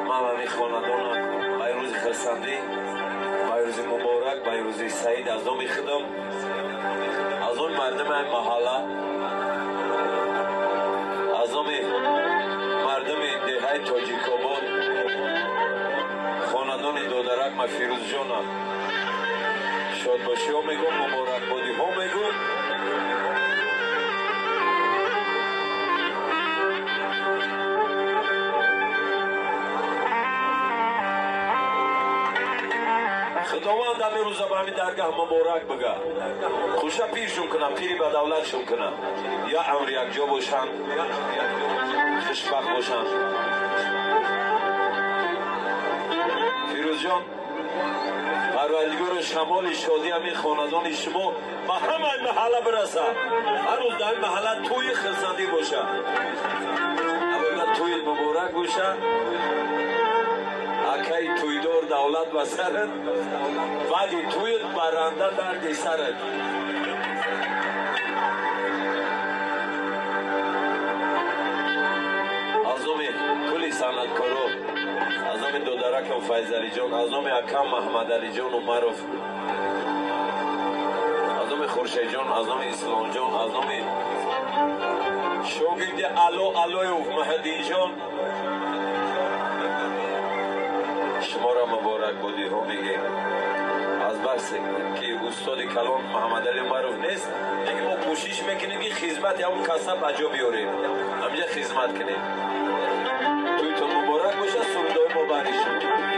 Ман ҳамин хонадона ба ин рӯзи хурсандӣ, ба ин рӯзи муборак, ба ин рӯзи саид аз номи худам, аз номи мардуми ин маҳалла, аз номи мардуми деҳаи Тоҷикобод, хонадони додарак ма Фирӯзҷона шодбошиҳо мегӯм, муборакбодиҳо мегӯм. Худованд ҳамин рӯза ба ҳамин даргаҳ муборак бига, хуша пиршон кунам, пири ба давлатшон кунам, я амр якҷо бошанд, хушбахт бошанд. Фирӯзҷон, парвардигоро шамоли шодӣ ҳамин хонадони шумо ба ҳамаи маҳалла бирасад. Ҳар рӯз дар ин маҳалла тӯи хурсандӣ бошад. Аввала тӯи муборак бошад. Акаи тӯйдор давлат ба сарат, баъди тӯят баранда дарди сарат. Аз номи кулли санъаткоро, аз номи додаракам Файзалиҷон, аз номи акам Маҳмадалиҷон Умаров, аз номи Хуршедҷон, аз номи Исломҷон, аз номи шогирди Ало Алоев Маҳдинҷон шуморо муборакбодиҳо мегӯем. Аз бас ки устоди калон Муҳаммадалӣ Умаров нест, лекин мо кӯшиш мекунем ки хизмати ҳамон каса ба ҷо биёрем, ҳаминҷа хизмат кунем. Тӯйтон муборак бошад, сурудҳои мо бари шумо.